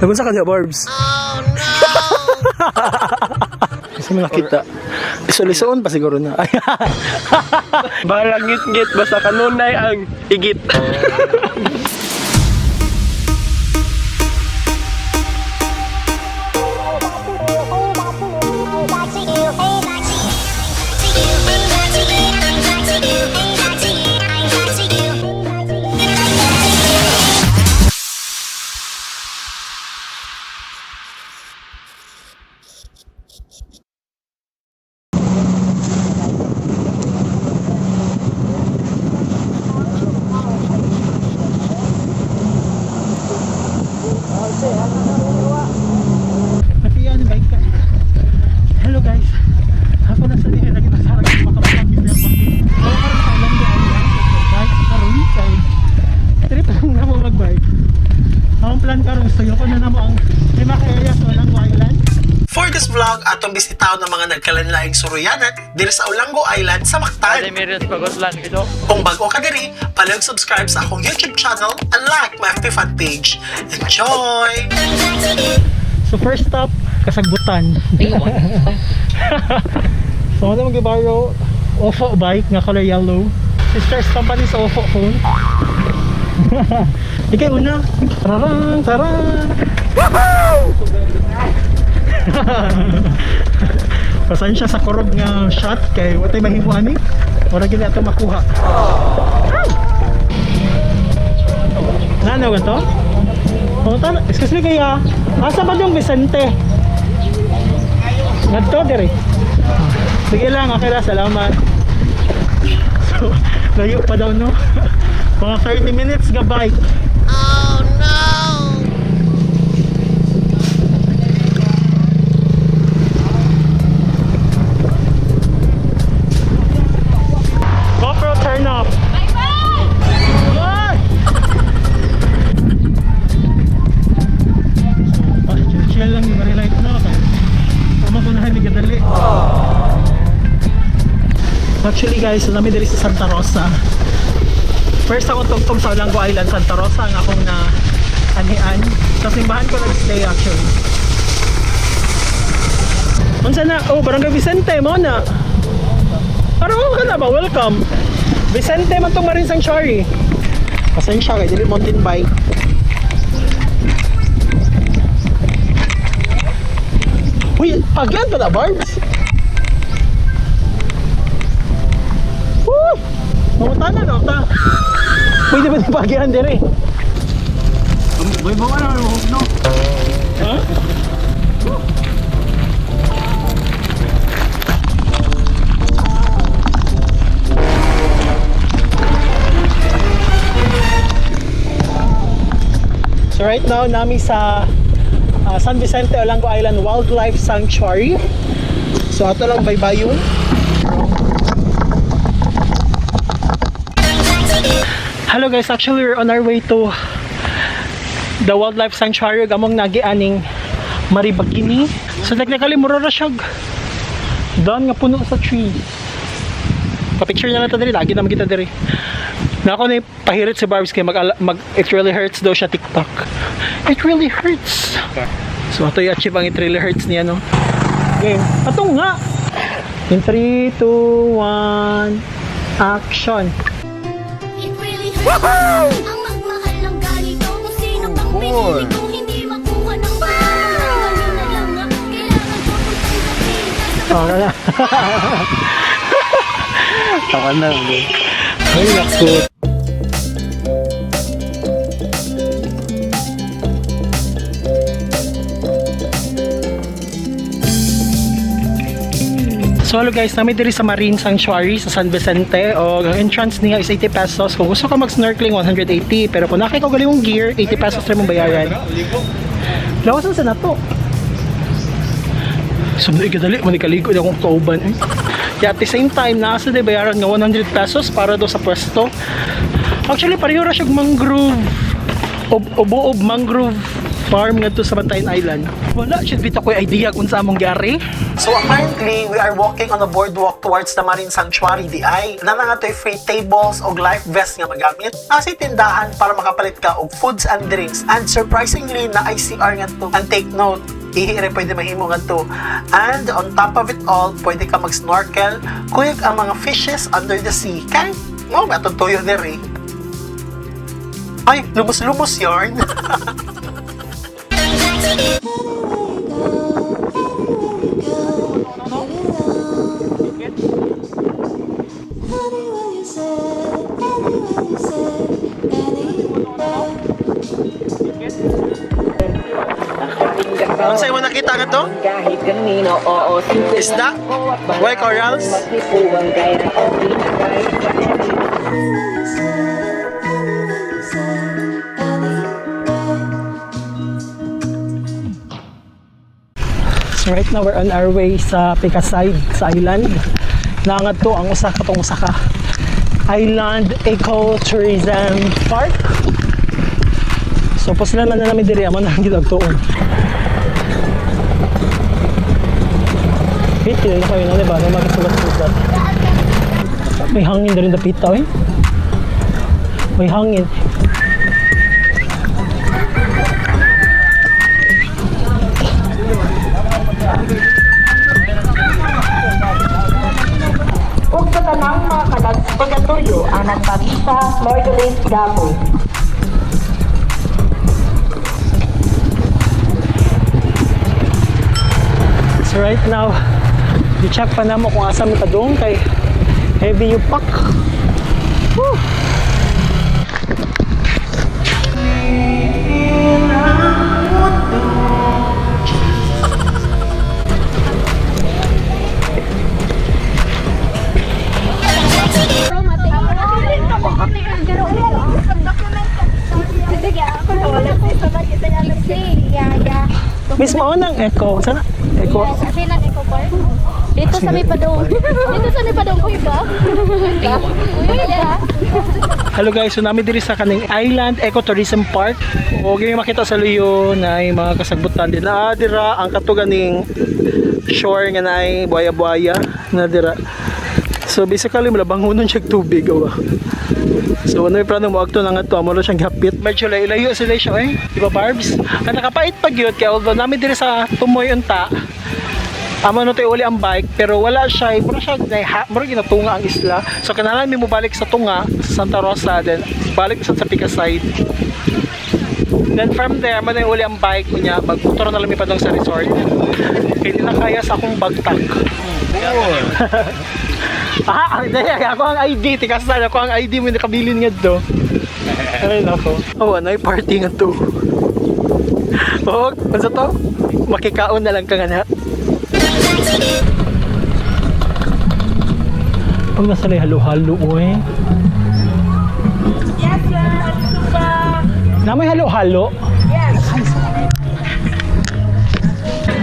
Nagunsa ka diha, Barbs? Oh no! Gusto mo nakita. Iso-lisoon pa siguro na. Balang ngit-ngit basta kanunay ang igit. Pati yan, bike ka. Hello guys. Ako na sa diha lagi nasarag sa makabang bisaya bakit. So karon sa Olango Island, bike karon kay trip lang na mo magbike. Ang plan karon gusto ko na namo ang lima ka area sa Olango Island. For this vlog, atong bisitaon ng mga nagkalanlaing suruyanan diri sa Olango Island sa Mactan. Miriam Pagoslan ito. Kung bago ka diri, palihog subscribe sa akong YouTube channel and like my FB fan page. Enjoy! So first stop, Kasagbutan. So ano mag-borrow Ofo bike nga color yellow. Sisters company sa Ofo phone. Ikay una. Tarang, tarang. Pasensya sa kurog nga shot kay watay mahimo ani. Wala gid ato makuha. Nano ganto? Pumunta, excuse me kaya, asa ba yung Vicente? Ngadto dire. Sige lang, okay lang, salamat. So, layo pa daw no. Mga 30 minutes nga bike. Oh no! GoPro turn off. Bye! Ah, chill, chill lang yung light no. Kay tama ko na hindi kadali. Actually guys, nami diri sa Santa Rosa. First ako tugtog sa Olango Island, Santa Rosa ang akong na anian. Sa simbahan ko nag-stay actually. Unsa na? Oh, Barangay Vicente mo na. Parang ka na ba? Welcome. Vicente man tong Marine Sanctuary. Pasensya kay dili mountain bike. Uy, pagyan pa na, Barbs? Woo! Mamunta na, no? Ta. Pwede ba di pagyan dire? Boy, bawa na no. Ha? So right now, nami sa San Vicente Olango Island Wildlife Sanctuary. So ato lang baybayon. Hello guys, actually we're on our way to the Wildlife Sanctuary ug among nagianing Maribagini. So technically mura ra siya doon nga puno sa trees. Pa-picture na lang ta diri, lagi naman kita diri. Na ako na pahirit si Barbs kay mag it really hurts daw siya TikTok. It really hurts. So ato i-achieve ang it really hurts niya no. Game. Atong nga. In 3, 2, 1, action. It really hurts. Ang magmahal ng ganito. Kung sino pang pinili kong hindi makuha ng bago. Ganun na lang nga. Kailangan ko kung tanggapin. Okay na. Taka na. Ay, naku. So hello guys, nami diri sa Marine Sanctuary sa San Vicente. O ang entrance niya is 80 pesos. Kung gusto ka mag-snorkeling, 180. Pero kung nakay ka galing mong gear, 80 pesos rin mong bayaran. Lawasan sa nato. Sumno ikadali, manikaligo na akong kauban. Eh. Kaya at the same time, nasa de bayaran nga 100 pesos para do sa pwesto. Actually, pareho ra siya mangrove. Ob, obo-ob mangrove Farm ngadto sa Bantayan Island. Wala jud bitaw ko'y idea kung sa among gyari. So apparently, we are walking on a boardwalk towards the Marine Sanctuary di ay. Naa na nga to'y free tables og life vest nga magamit. Nasa tindahan para makapalit ka og foods and drinks. And surprisingly, naay CR nga to. And take note, ihi rin pwede mahimo nga to. And on top of it all, pwede ka mag-snorkel, kuyog ang mga fishes under the sea. Kay, mo, atong tuyo diri. Ay, lumos-lumos yarn. Anywhere you say, anywhere you say, anywhere. Ano mo nakita nga to? Kahit kanino, oo, simple Isda? lang ako at White corals? Magtipuan kaya okay na kahit Anywhere you say, anywhere you say, anywhere. So right now we're on our way sa Picaside sa island. Naangat to ang usa ka tong usa ka Island Eco Tourism Park. So puslan man na namin diri amo na ang gidagtuon. Wait, kilala kayo na, di ba? May mga sugat-sugat. May hangin na rin dapita, eh. May hangin. Ug sa tanang mga kalag pagkatuyo ang nagpamisa Flordelis Gapo. So right now, i-check pa namo kung asa mi padung kay heavy yung pack. Woo! Mismo ang echo. Sana echo. Dito sa may padong. Dito sa may padong, kuya ba? Kuya ba? Hello guys, so nami diri sa kaning Island Ecotourism Park. O gini makita sa luyo na ay mga kasagbutan din. Na dira ang katuganing shore nga naay buaya-buaya na dira. So basically malabangonon siya tubig awa. So ano yung plano mo agto na nga to, amo ra siyang gapit. Medyo layo-layo sila siya eh. Di ba Barbs? Ang nakapait pag yun, kaya although namin diri sa Tumoy unta, amo na tayo uli ang bike pero wala siya mura siya na mura ginatunga ang isla. So kinahanglan mi mobalik sa tunga sa Santa Rosa, then balik sa Picaside. Then from there man uli ang bike unya magmotor na lang mi padong sa resort kay di na kaya sa akong bagtak. Ah, hindi ako ang ID tikas na ako ang ID mo nakabilin ngadto. Ay nako. Oh, anay party nga to. Oh, unsa to? Makikaon na lang ka nga na. Pag nasa lay halo-halo, uy. Yes, sir. Namoy halo-halo? Yes.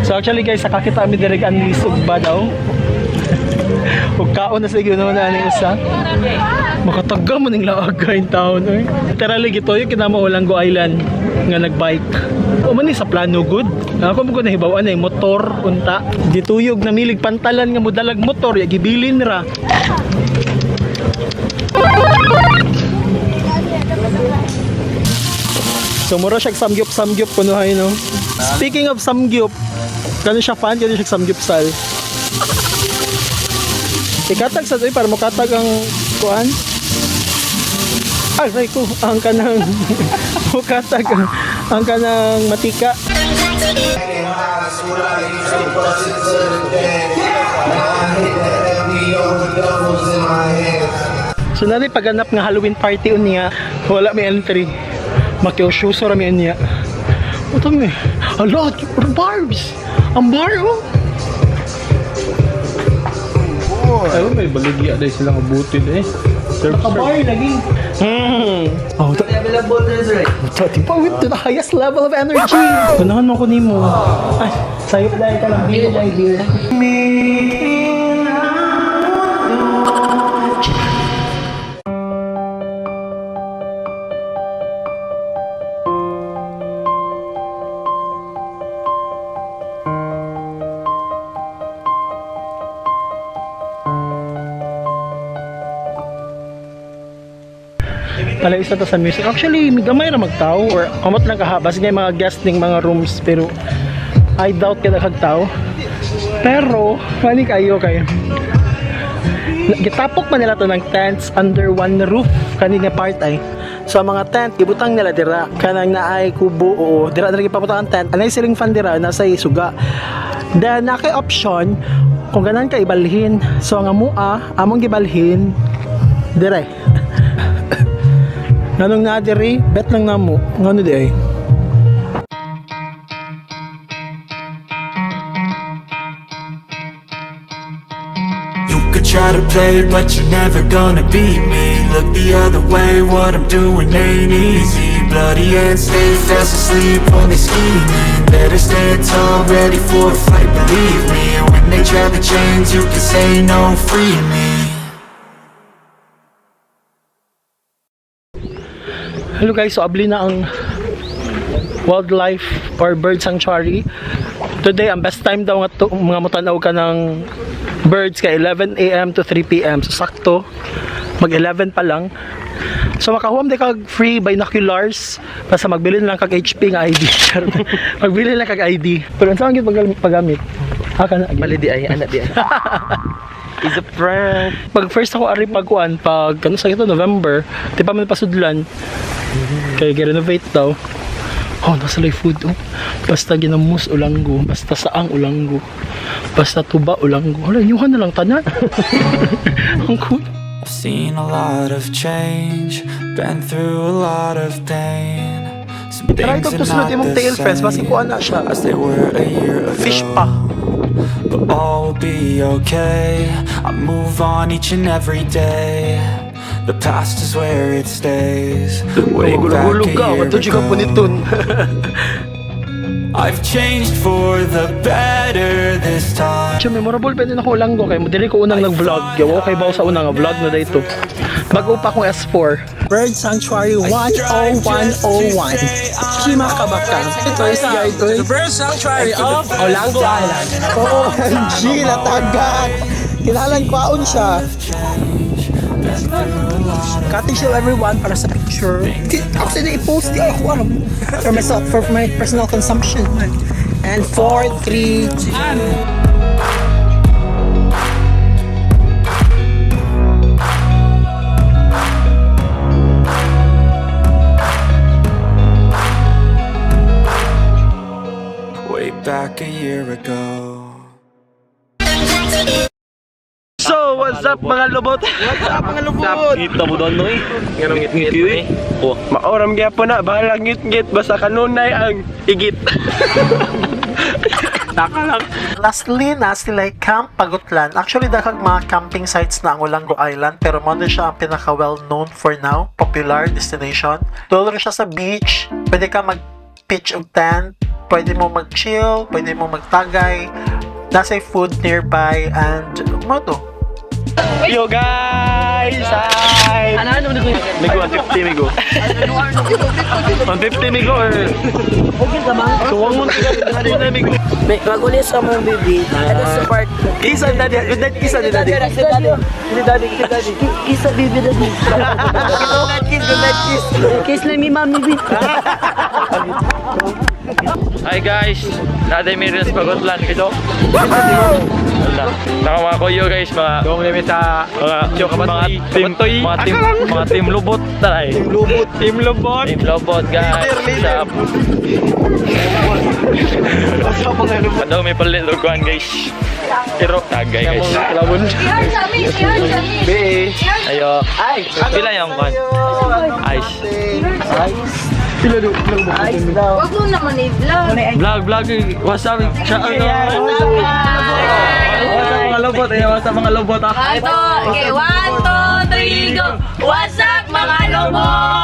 So actually guys, nakakita kami direk ang lisog ba daw? Ug kaon na sa gyud na aning usa. Makataga mo ning laagay in town oy. Literally gituyo kinamo Olango Island nga nagbike. O man ni sa plano good. Ako mo ko nahibaw anay motor unta. Gituyog na milig pantalan nga modalag motor ya gibilin ra. So mura siya samgyup samgyup kuno hay no. Speaking of samgyup, kano siya fan kano siya samgyupsal. Ikatag sa para mukatag ang kuan. Ay, ko, ang kanang mukatag ang kanang matika. So nanay pagganap nga Halloween party unya, wala may entry. Makiusyuso ra mi unya. Utang mi. Ala, barbs. Ang bar oh. Ay, may baligya dahil silang abutin eh. Serve, Nakabar lagi. Oh, to, with to the highest level of energy. Ganahan mo ko nimo. Ay, sayo dahil ka lang. Beer, dahil beer. Pala isa to sa music. Actually, gamay ra magtao or kamot lang kaha. Basta nga mga guest ning mga rooms pero I doubt kay daghang tao. Pero funny kayo kay gitapok man nila to ng tents under one roof kani nga part ay. So ang mga tent gibutang nila dira kanang naay kubo, oo, dira dira gipabutang ang tent. Anay siling fan dira nasa suga. Then naa kay option kung ganan ka ibalhin. So ang amua among gibalhin dire. Nganong naa diri bet lang namo ngano di ay. You could try to play, but you're never gonna beat me. Look the other way, what I'm doing ain't easy. Bloody hands, stay fast asleep when they scheming. Better stand tall, ready for a fight, believe me. When they try to change, you can say no, free me. Hello guys, so abli na ang wildlife or bird sanctuary. Today, ang best time daw nga to, mga mutanaw ka ng birds kay 11 a.m. to 3 p.m. So sakto, mag 11 pa lang. So makahuam di kag free binoculars basta magbili na lang kag HP nga ID. Charot. Magbili lang kag ID. Pero unsa ang gyud paggamit? Ha kana Mali di ay, anak di ay. Is a prank. Pag first ako ari pagkuan pag kano sa ito November, di pa man pasudlan. Kay gi-renovate daw. Oh, nasa lay food oh. Basta ginamos ulanggo, basta saang ulanggo. Basta tuba ulanggo. Hala, inyuhan na lang tanan. Ang cool. I've seen a lot of change, been through a lot of pain. Some Try things to are tusunod not imong the tail, friends. Basi same kuan na siya. as they were a year ago. Fish pa. But all will be okay. I move on each and every day. The past is where it stays. Way back a Gulog-gulog ka. year Wato ka ago. puniton. I've changed for the better this time. Siya, memorable pa din ako ulanggo kay dili ko unang nag-vlog. Yawa kay bawo sa unang nga vlog na dito. Bago pa akong S4. Bird Sanctuary 10101. Kima ka ba ka? Ito is guide to. The Bird Sanctuary of Olango Island. OMG, natagat! Kinalan kwaon siya. Cutting show everyone para sa picture. Actually, i-post di ako alam. For myself, for my personal consumption. And 4, 3, 2. Way back a year ago. So, what's up mga lobot? What's up mga lobot? Ngit mo doon no eh. Ngit ngit eh. Oh. Maoram gyapon na, bahala ngit-ngit basta kanunay ang igit. Taka lang. Lastly na sila Camp Pagutlan. Actually, daghang mga camping sites na ang Olango Island pero mo na siya ang pinaka well known for now, popular destination. Duol rin siya sa beach, pwede ka mag-pitch og tent, pwede mo mag-chill, pwede mo magtagay, nasa food nearby and mo to. Yo guys! Hi! Ano ano Migo, 150 migo. 150 migo or... So, wang mo na migo. Magulis sa mga baby. Ito sa part. Kiss ang daddy. Good night, kiss ang daddy. Kiss daddy. Kiss daddy. Kiss daddy. Kiss sa baby daddy. Good night kiss. Good night kiss. Kiss lang mi mami baby. Hi guys! Naday Miriam Pagotlan ito. Wala. Naka mga kuyo guys, mga Dong limi sa mga mga team Kabatoy. mga team mga team lubot taray. Team Lubot. Team Lubot. Team lubot guys. Sa Daw may palit luguan guys. Pero tagay guys. Ayo. Ay! Pila yung kwan? Ice. Huwag mo naman i-vlog. Vlog vlog. What's up? Shout out. What's up mga lobot? Eh, what's up mga lobot ah? Ito, okay, 1, 2, 3, go! What's up mga lobot?